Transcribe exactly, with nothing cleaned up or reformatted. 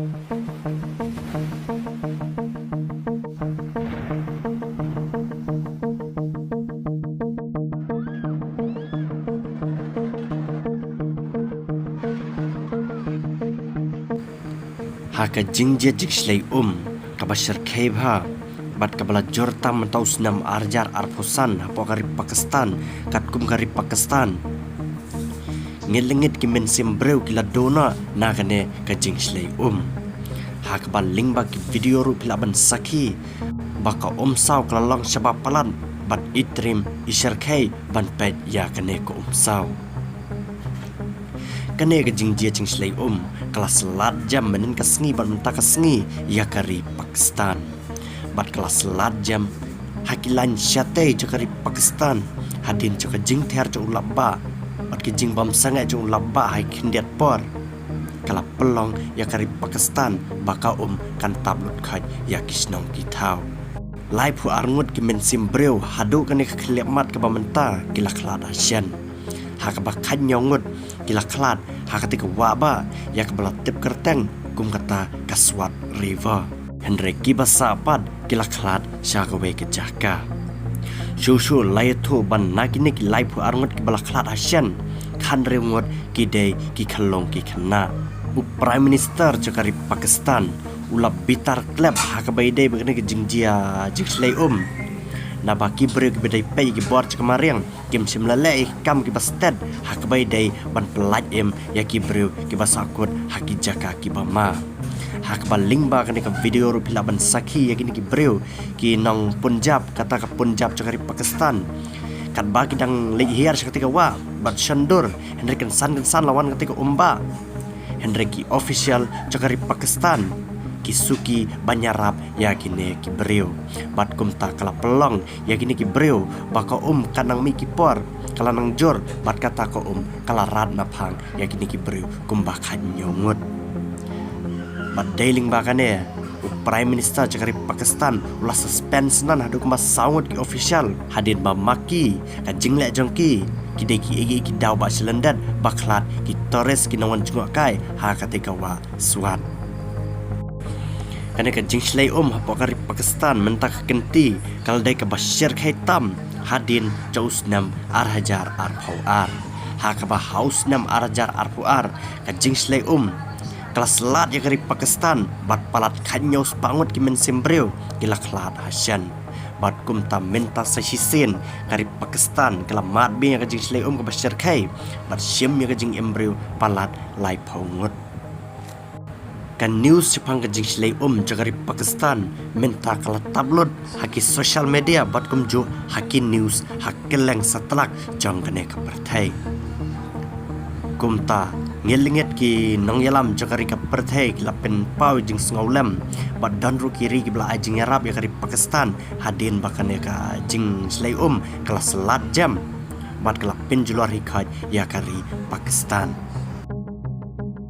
Ha ka jingjia jingshlei um kaba shyrkhei bha bad kaba la jur tam mynta u snem ar hajar arphew san hapoh ka ri Pakistan, katkum ka ri Pakistan, ngit lengit ki mynsiem briew ki la duh noh na kane ka jingshlei um. Ha kaba lyngba ki video ruh phi lah ban sakhi ba ka umsaw ka la long shaba palat bad i trim i shyrkhei ban peit ïa kane ka umsaw. Kane ka jingjia jingshlei um ka la slad jem mynhynnin ka sngi bad mynta ka sngi ïa ka ri Pakistan. Bad ka la slad jem ha ki lain shatei jong ka ri Pakistan, hadien jong ka jingther jong u lapbah bad ka jingbam sangeh jong u lapbah ha ki khyndiat por, ka la pynlong ïa ka ri Pakistan ba ka um kan tap lut khoit ïa ki shnong ki thaw. Laiphew ar ngut ki mynsiem briew haduh kane ka khyllipmat kaba mynta ki la khlad ha shen. Ha kaba khathynñiew ngut ki la khlad ha katei ka wah bah ïa kaba la tip kyrteng kum kata ka Swat River. Hynrei kiba sah pat ki la khlad sha kawei ka jaka. Shuh shuh la ïathuh ba na kine ki laiphew ar ngut kiba la khlad ha shen, khathynriew ngut ki dei ki khyllung ki khynnah. U Prime Minister jong ka ri Pakistan u la bitar khlem ha kaba ïadei bad kane ka jingjia jingshlei um, naba ki briew kiba dei peit ïa ki bor jong ka mariang kim shym la leh ïa ki kam kiba stet ha kaba ïadei ban pyllait im ïa ki briew kiba sahkut ha ki jaka kiba ma. Ha kaba lyngba kane ka video ruh phi lah ban sakhi ïa kine ki briew ki nong Punjab, kata ka Punjab jong ka ri Pakistan. Katba ki dang leit hiar sha katei ka wah bad shon dur, hynrei kynsan kynsan la wan katei ka um bah. Hynrei ki official jong ka ri Pakistan ki suki ban ïarap ïa kine ki briew. Bad kumta ka la pynlong ïa kine ki briew ba ka um ka nang mih ki por ka la nang jur bad kata ka um ka la rat naphang ïa kine ki briew kumba khathynñiew ngut. Bad dei lyngba kane u Prime Minister jong ka ri Pakistan u la suspend shuh haduh kumba saw ngut ki official hadien ba ma ki, ka jingleh jong ki ki dei kiei kiei ki daw ba shlyndet ba khlad ki tourist ki nongwan jngohkai ha katei ka wah Swat. Kane ka jingshlei um hapoh ka ri Pakistan mynta ka kynti ka la dei kaba shyrkhei tam hadien jong u snem ar hajar arphew ar. Ha kaba ha u snem ar hajar arphew ar ka jingshlei um ka la slad ïa ka ri Pakistan bad palat khathynñiew spah ngut ki mynsiem briew ki la khlad ha shen. Bad kumta mynta sa shisien ka ri Pakistan ka la mad biang ïa ka jingshlei um kaba shyrkhei bad shim ïa ka jingim briew palat laiphew ngut. Ka news shaphang ka jingshlei um jong ka ri Pakistan mynta ka la tap lut ha ki social media bad kumjuh ha ki news ha kylleng satlak jong kane ka pyrthei. Kumta ngit lengit ki nongïalam jong ka ri ka pyrthei ki la pynpaw jingsngewlem bad don ruh ki ri kiba la ai jingïarap ïa ka ri Pakistan hadien ba kane ka jingshlei um ka la slad jem bad ka la pynjulor hi khoit ïa ka ri Pakistan.